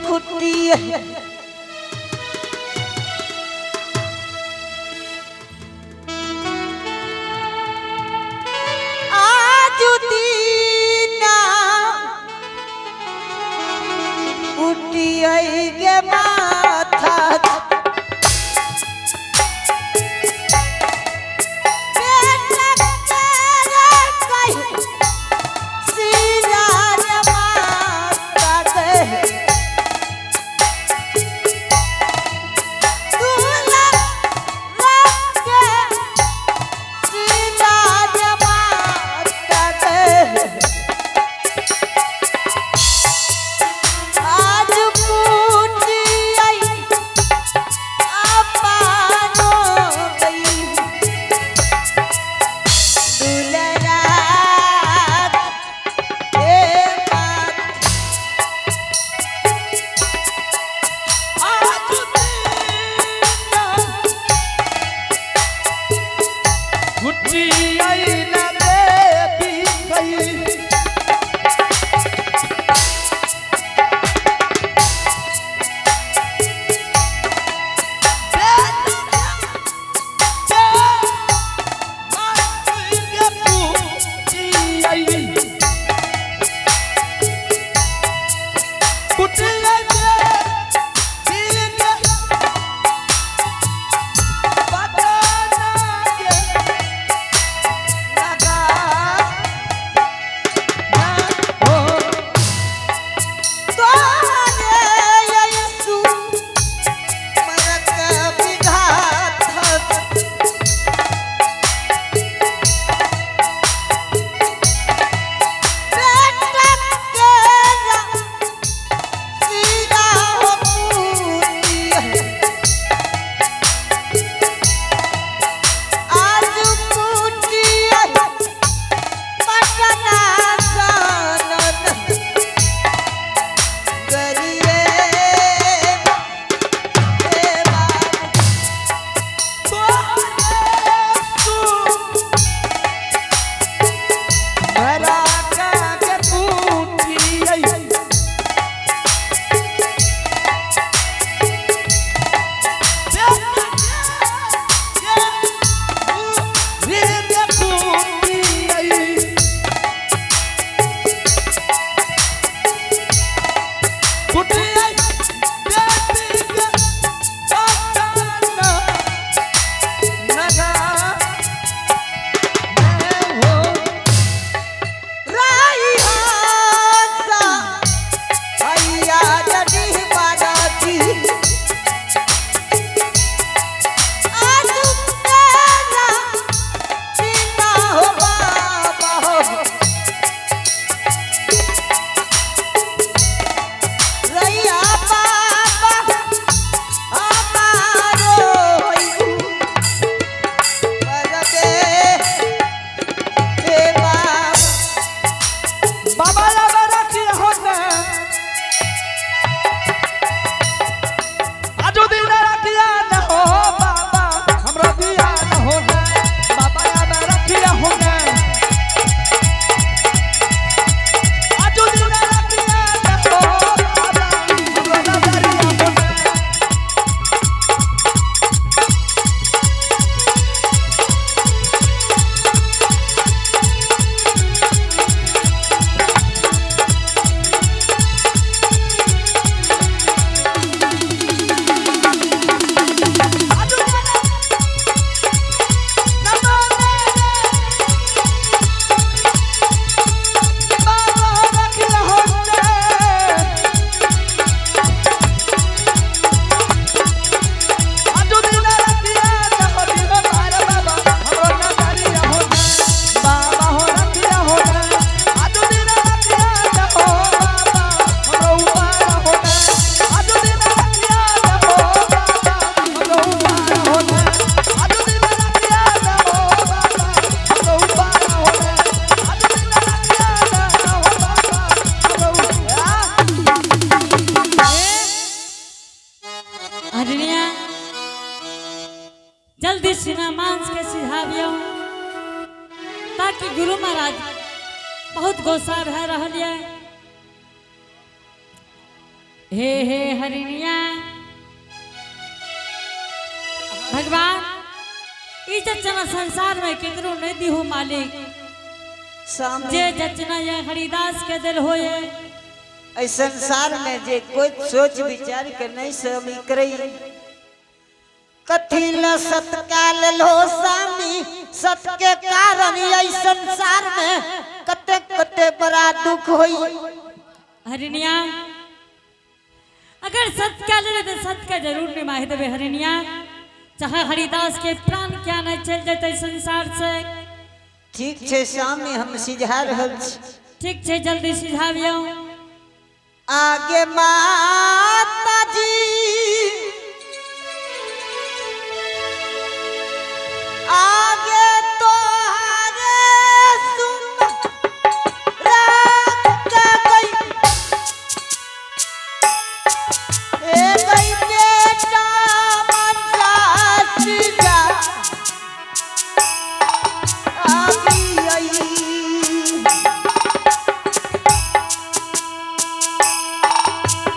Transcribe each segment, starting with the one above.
खुटी आज दीना उठिए गे माथा बेटा तेरा कहीं सिरा रे माता के दूल्हा रंग सिरा रे माता के आज कुटी आई अपानो गई दुलरा ए मात आज दीना गुटी आई न देवी गई तोहरे यीशु मरक विघात बेटा तेरा सीधा हो पूरी आज कुटी पटना सानन गरिए ए बाबू राई हासा हैया जडी बाराती आज तेरा बिना हो बाबा हो रैया बाबा हमारो होई परदे हे बाबा बाबा बाबा राखी हो ना आजो दिन राखिया न हो बाबा हमरा दिया न हो ना बाबा बाबा राखिया हो ना आजो दिन राखिया न हो बाबा हमरा दिया हो ना। आजो दिन बाबा राखिया हो ना। हरनिया जल्दी सीना मांस के सिझाबियो ताकि गुरु महाराज बहुत गुस्सा भए रहल ये। हे हे हरिणिया, भगवान ई जचना संसार में केकरो नहीं दिहो मालिक। स्वामी, जे जचना ये हरिदास के दिल होए। एहि संसार में जे कोई सोच विचार के नहीं स्वामी करई। कथी ल सत्काल लो स्वामी, सत के कारण एहि संसार में कते कते बड़ा दुख होई। हरिणिया, अगर सत का ले तो सत का जरूर निमाहि देवे हरिणिया, चाहे हरिदास के प्राण क्या नहीं चल जाते संसार से। ठीक छै स्वामी, हम सिझा रहल छी। ठीक छै, जल्दी सिझाबियौ। आगे माता जी, आगे तोहारे सुन राग गई, ए गई बेटा मनसा सीधा आगी आई।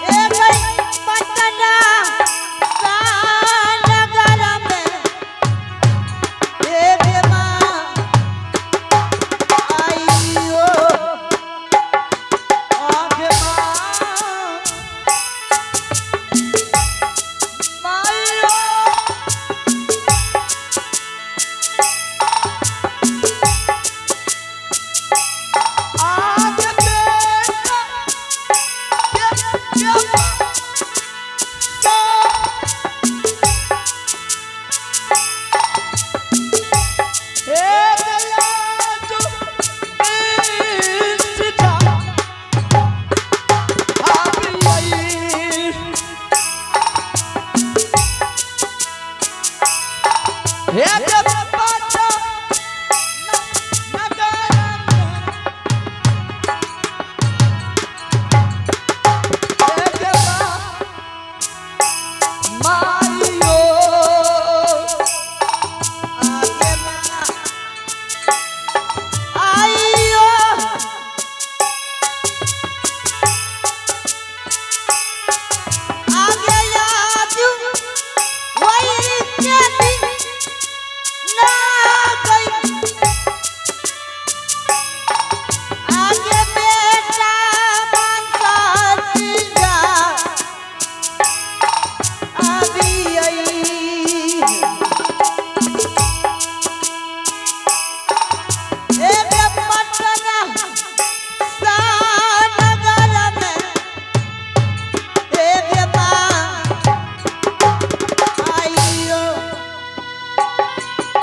ए गई पटना सानगर में, ए गे माँ आइयो। आगे माँ माइयो, आगे बेटा के के माँ, हे दयालु सीता आबी आई। हे बाटा नगर हे देवा माइयो, आगे माँ आइयो। आगे आजू वही के दिन ना गई, आगे बेटा मनसा सीधा आबी आई। ए बे पटना सानगर में, ए बे माँ आइयो।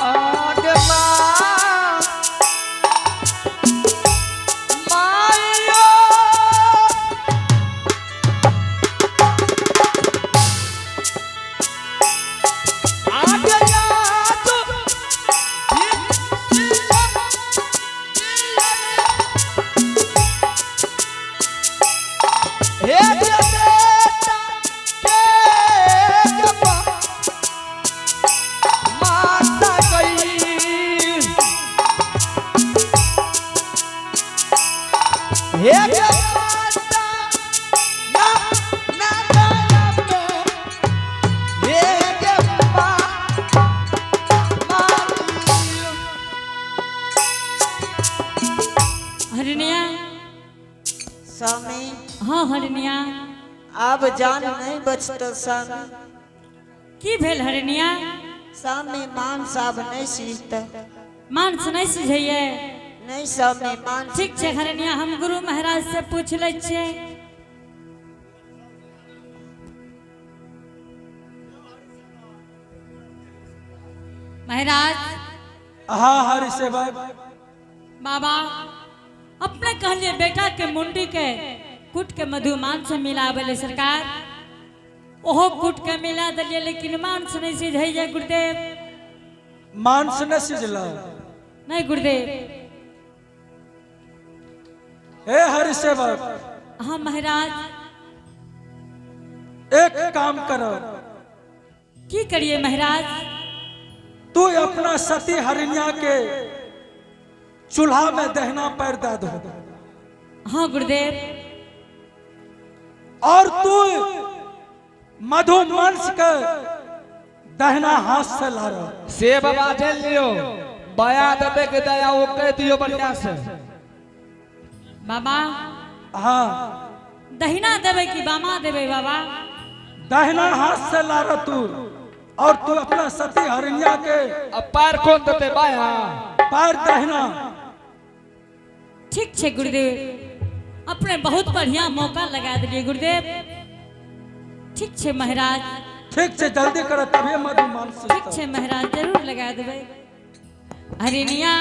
आगे माँ माइयो, आगे जादू हे बेटा के जपा माता गई, हे माता ना ना ना में, हे गे माँ माइयो। हरिणिया। स्वामी। हाँ हरिणिया। अब जान नहीं बचत स्वामी। की भेल हरिणिया? स्वामी, मांस अब नहीं सीखत। मांस नहीं सिझैये? नहीं स्वामी, मांस। ठीक छै हरिणिया, हम गुरु महाराज से पूछ लै छियै। महाराज। हाँ हरि सेवक। बाबा, अपने कहलिए बेटा के मुंडी के कूट के मधु मांस मिलावे ले सरकार, ओहो कूट के मिला दिलिए, लेकिन मांस नहीं सिझैये गुरुदेव। मांस न सिझल? नहीं गुरुदेव। हे हरि सेवक। हाँ महाराज। एक काम करो। की करिए महाराज? तू अपना सती हरिणिया के चूल्हा में दहना पैर दे दो। हाँ गुरुदेव। और तू मधुमांस के दहना हाथ से लार। से बाबा जान लियो, बया देबे के दया ओ कह दियो बढ़िया से। बाबा। हाँ। दहिना देबै कि बामा देबै बाबा? दहना हाथ से लार तू और तू अपना सती हरिणिया के अब पैर कौन देते, बाया? पैर दहना। ठीक छै गुरुदेव, अपने बहुत बढ़िया मौका लगा दिलियै गुरुदेव। ठीक छै महाराज। ठीक छै, जल्दी कर, तभी मधुमांस। ठीक छै महाराज, जरूर लगा देबै। हरिणिया,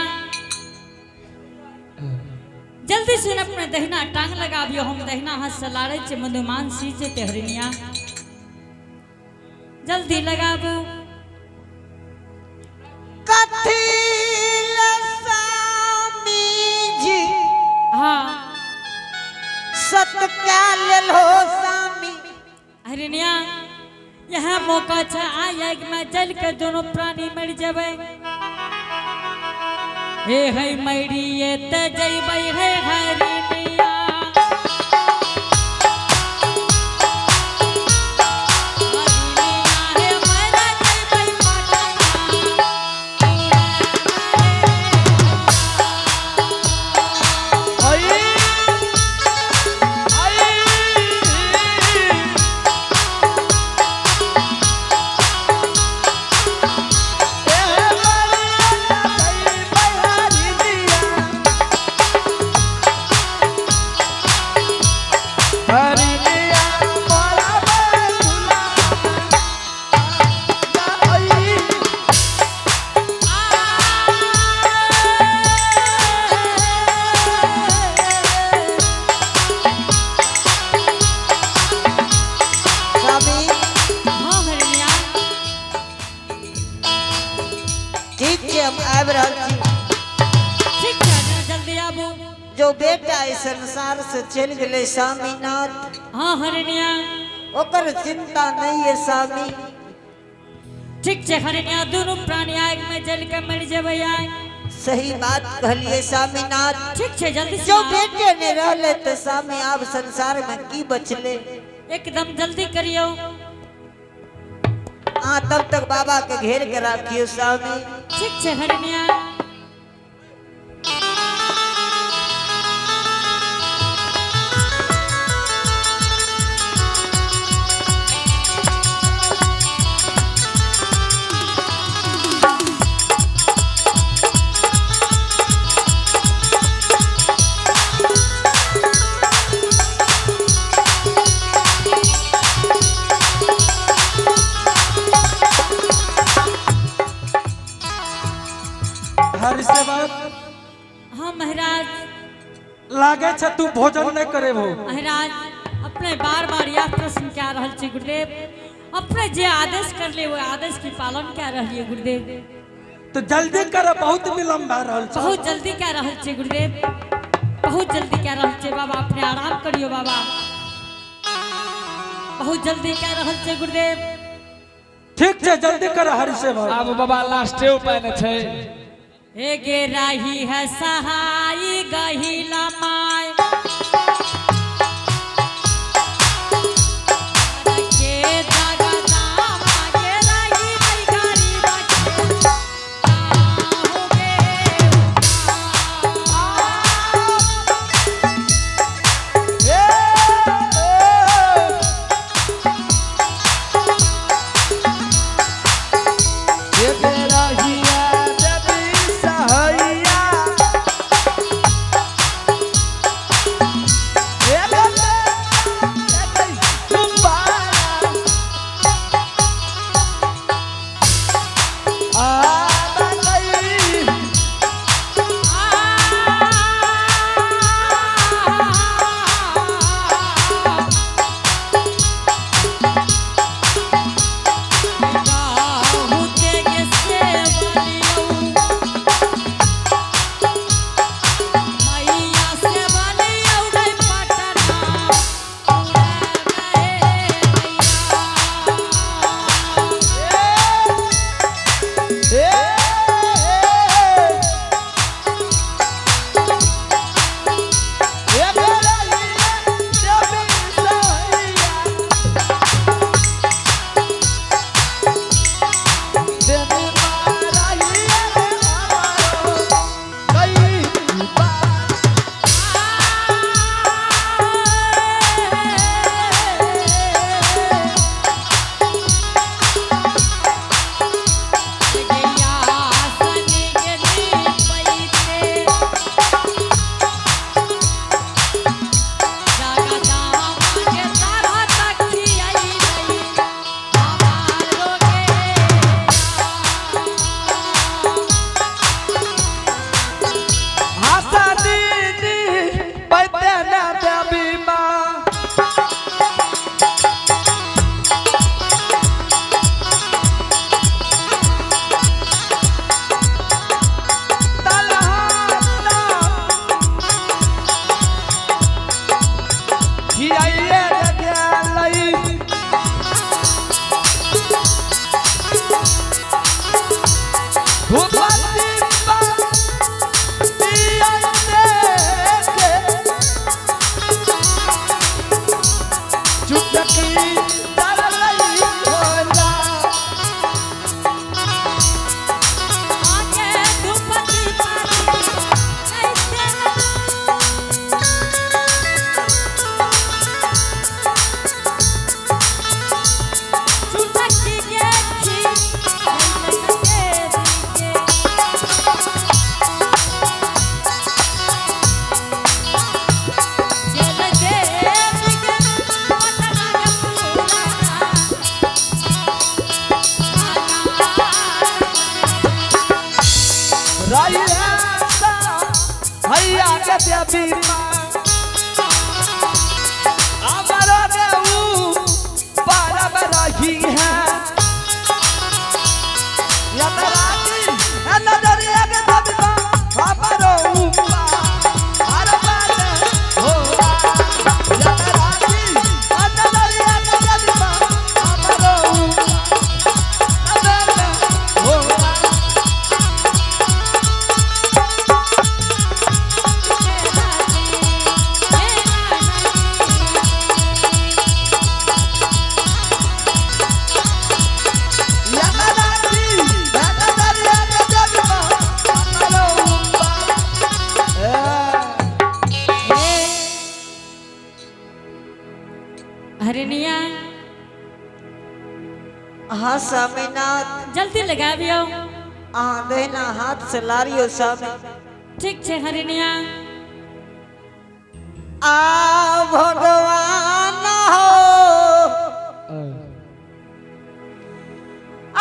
जल्दी से अपने दहिना टांग लगाबियो, हम दहिना हाथ से लाड़ै छियै, मधुमान सींच जेतै। हरिणिया, जल्दी लगाबू। कथी ले स्वामी जी? हाँ। सत क्या लेलो स्वामी? हरिणिया, यह मौका छै, आइ आगि में जल के दोनों प्राणी मर जेबै। हे हे, मरिए त जैबै हे हरिणिया। हरिणिया हे, मर जैबै पटना। आई आई। ए मरिया जई हरिणिया, हरिणिया मोरा बंधुला आई। स्वामी। हाँ हरिणिया। ठीक छै, हम आबि रहल छी। ठीक छै हरिणिया, जल्दी आबू। जो बेटा इस संसार से चलि गेलै स्वामीनाथ, हाँ हरिणिया। ओकर चिंता नहीं है स्वामी। ठीक छै हरिणिया, दुनू प्राणी आगि में जल के मर जेबै आइ। सही बात कहलिए स्वामीनाथ। ठीक छै, जल्दी से जो आबू। बेटे ने रहले तो स्वामी, आब संसार में की बचले? एकदम जल्दी करियो। आ तब तक बाबा के घेर के राखियो स्वामी। ठीक छै हरिणिया। हरि सेवक। हाँ महाराज। लागे छै तू भोजन नहीं करेबो। महाराज, अपने बार बार यह प्रश्न कए रहल छी गुरुदेव? अपने जे आदेश करले, ओहि आदेश के पालन कए रहलियै गुरुदेव। तो जल्दी कर, बहुत विलम्ब भए रहल छै। बहुत जल्दी कए रहल छी गुरुदेव, बहुत जल्दी कए रहल छी। बाबा, अपने आराम करियो बाबा, बहुत जल्दी कए रहल छी गुरुदेव। ठीक छै, जल्दी कर हरि सेवक। आब बाबा लास्टे उपाय ने छै। हे गे राही है सहाय गहिला my के जगदामा गे राही गई गरीब के काहू गे। ए, ए, ए रहिया देवी सहैया। नजरिया के देवी माँ हमारा देऊ परब रही है यात्रा की नजरिया के देवी माँ हमारो पार बात हो यात्रा की नजरिया के देवी माँ हमारो पार हो। हरिणिया हाँ स्वामीनाथ। जल्दी लगाबियो। अहाँ दहिना हाथ से लारियो स्वामी। ठीक छै हरिणिया। आ भगवान हो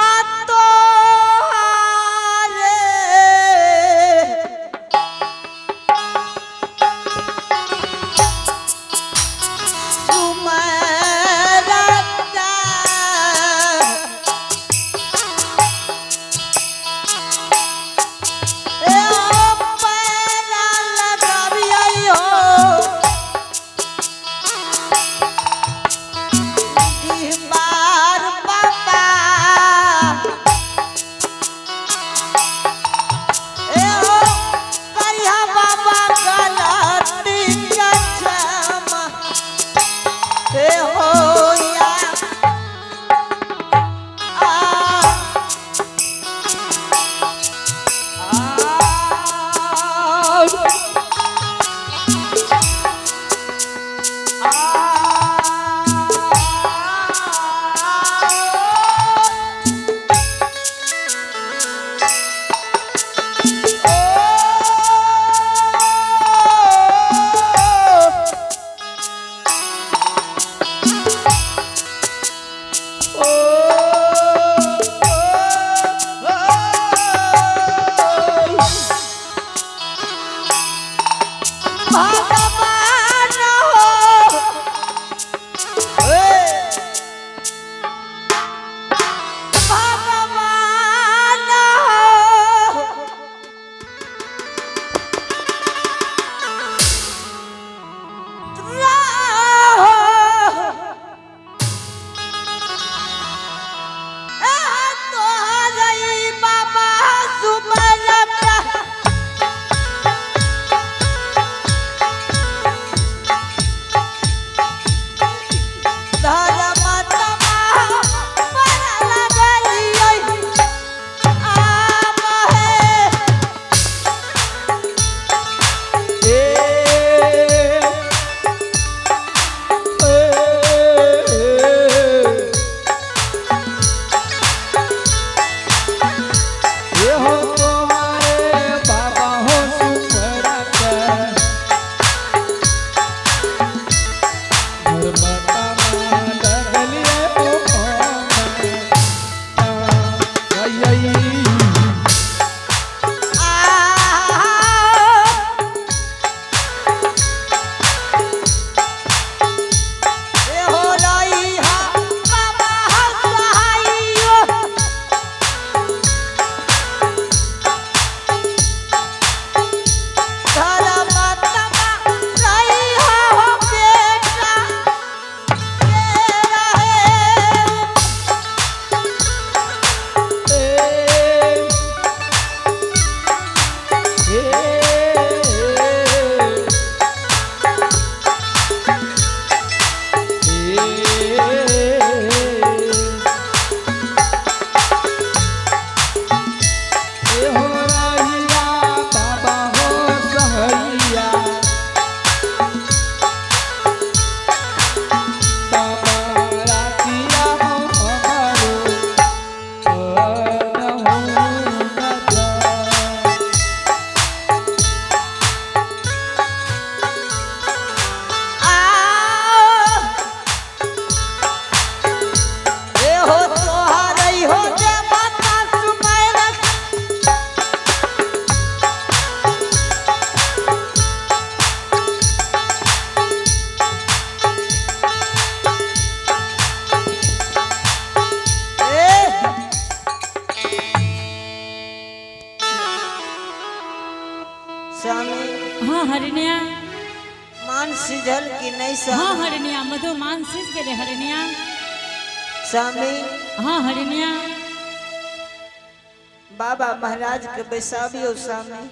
आ तो बार बाबा ए हो करिया बाबा गलती के क्षमा ए हो या आ। भगवान हो ए भगवान हो ए तोहरई बाबा सुमरता। स्वामी। हाँ हरिणिया। मान सिझल कि नहीं हाँ स्वामी? हरिणिया, मधु मान सिझ गेलै हरिणिया। स्वामी। हाँ हरिणिया। बाबा महाराज के बैसाबियो स्वामी।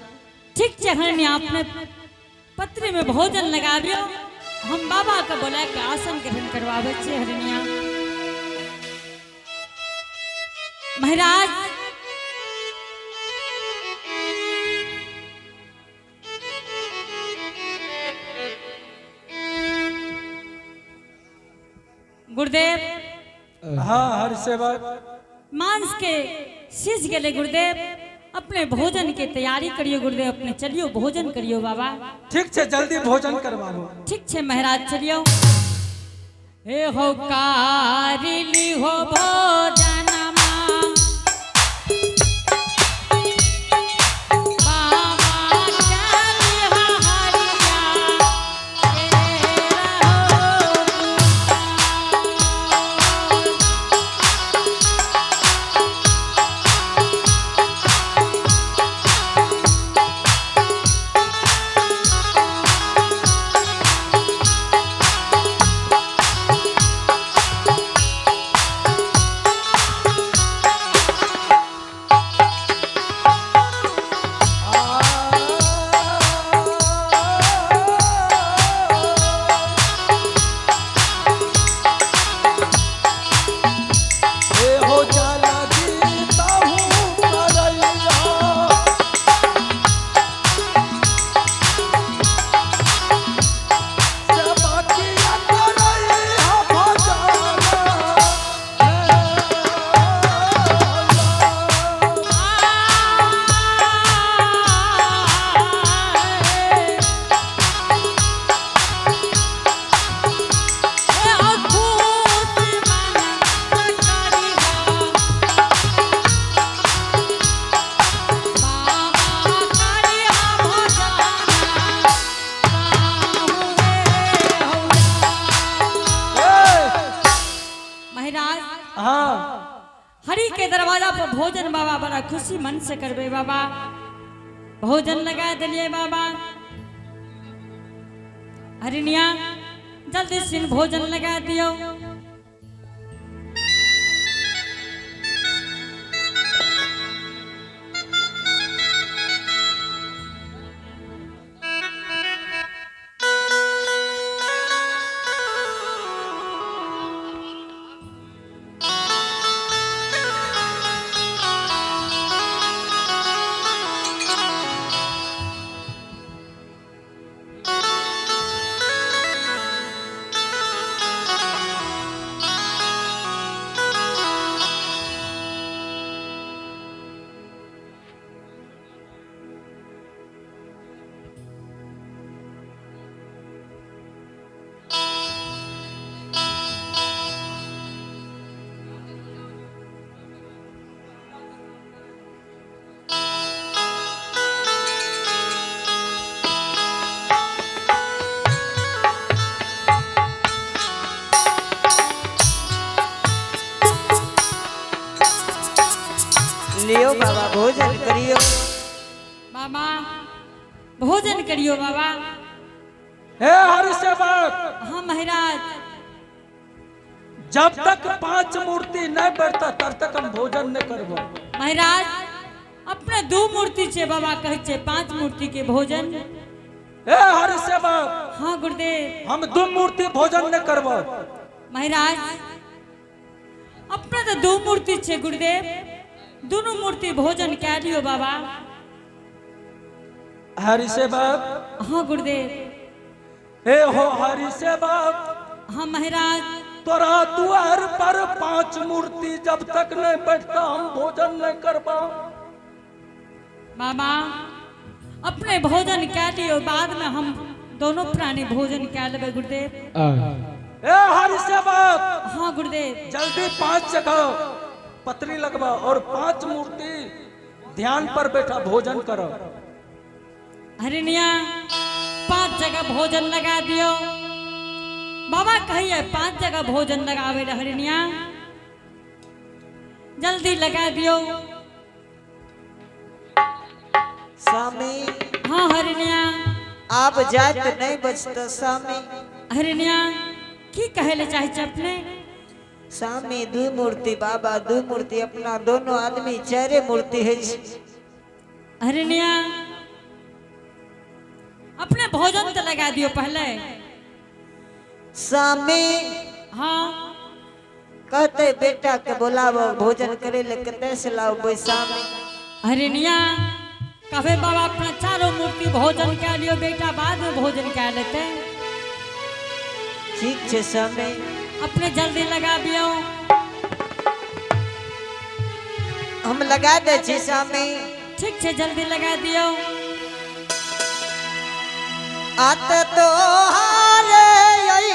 ठीक छै हरिणिया, अपने पत्री में भोजन लगाबियो, हम बाबा के बोला के आसन ग्रहण करवाबै छियै हरिणिया। महाराज गुरुदेव। हाँ हरि सेवक। मांस के सिझ गेलै गुरुदेव, अपने भोजन के तैयारी करियो गुरुदेव, अपने चलियो भोजन करियो बाबा। ठीक छै, जल्दी भोजन करवाबो। ठीक छै महाराज, चलियो। हे हो कारिली हो भोजनमा बाबा चलिहा हरिया तेरा हो। हे हो जाला गीता हूँ करैया। सेवकिया करैया भजना। महाराज। हाँ। हरि के दरवाजा पर भोजन बाबा बड़ा खुशी मन से करबे बाबा, भोजन लगा दिलिए बाबा। हरिणिया जल्दी से भोजन लगा दियो। लियो बाबा भोजन करियो। बाबा भोजन करियो बाबा। हे हरि सेवक। हाँ महाराज। जब तक 5 मूर्ति नहीं बढ़ता तब तक हम भोजन नहीं करबो। महाराज अपने 2 मूर्ति छे बाबा, कहै छे 5 मूर्ति के भोजन। हे हरि सेवक। हाँ गुरुदेव। हम 2 मूर्ति भोजन नहीं करबो। महाराज अपने तो 2 मूर्ति छे गुरुदेव, दोनों मूर्ति भोजन कह लियो बाबा। हरि सेवक। हाँ गुरुदेव। हे हो हरि सेवक। हाँ महाराज। तोरा द्वार पर 5 मूर्ति जब तक नहीं बैठता हम भोजन नहीं करबो। बाबा अपने भोजन कह लियो, बाद में हम दोनों प्राणी भोजन कह लेबे गुरुदेव। हे हरि सेवक। हाँ गुरुदेव। जल्दी 5 जगह पत्री लगवा और 5 मूर्ति ध्यान पर बैठा भोजन करो। हरिणिया 5 जगह भोजन लगा दियो बाबा, कहिए 5 जगह भोजन लगावे हरिणिया, जल्दी लगा दियो स्वामी। हाँ हरिणिया। आब जात नहीं बचत स्वामी। हरिणिया, की कहे ले चाहे छै अपने? स्वामी, दू मूर्ति बाबा, दू मूर्ति अपना, दोनों आदमी चारे मूर्ति है। हरिणिया, अपने भोजन तो लगा दियो पहले। स्वामी। हाँ। कहते बेटा के बोलाबो भोजन करे ले, कते से लाओ स्वामी? हरिणिया, कहे बाबा अपना चारों मूर्ति भोजन कर लियो, बेटा बाद में भोजन कर लेते। ठीक छे स्वामी। अपने जल्दी लगा दियो। हम लगा दे छी स्वामी। ठीक छे, जल्दी लगा दियो। आत तो हारे आई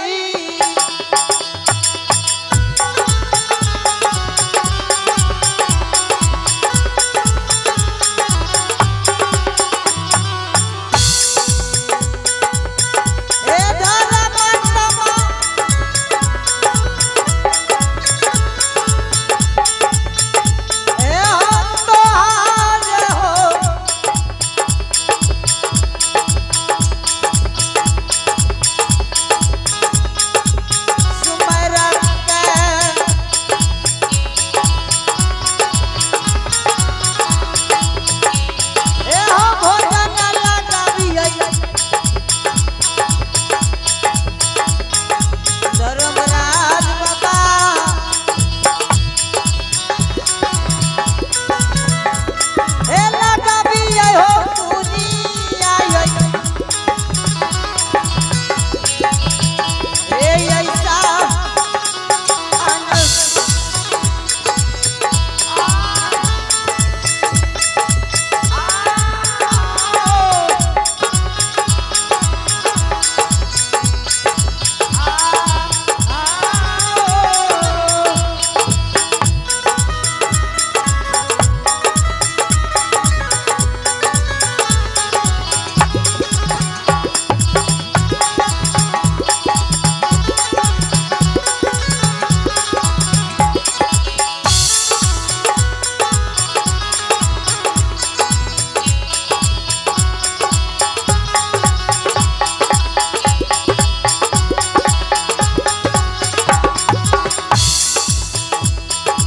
ए धर्म ए हो तो हारे हो। सुमरन के ए हो भोजन लगाबियै धर्मराज बाबा। ए लगाबियै हो दुनिया ए ऐसा अनस।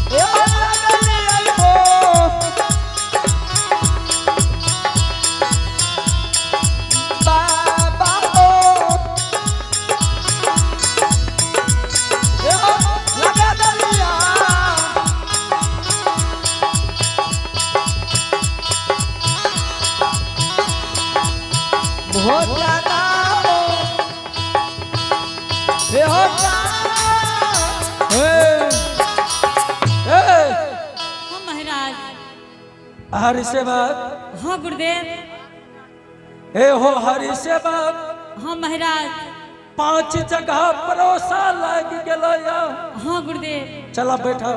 ए हो लगल आई हो। बाबा हो। ए हो लगा दलिया। भोजना हो। ए हो ए, ए, हाँ महाराज। हरि सेवक। हाँ गुरुदेव। ए हो हरि सेवक। हाँ महाराज। 5 जगह परोसा लग गेलो या। हाँ गुरुदेव। चला बैठा।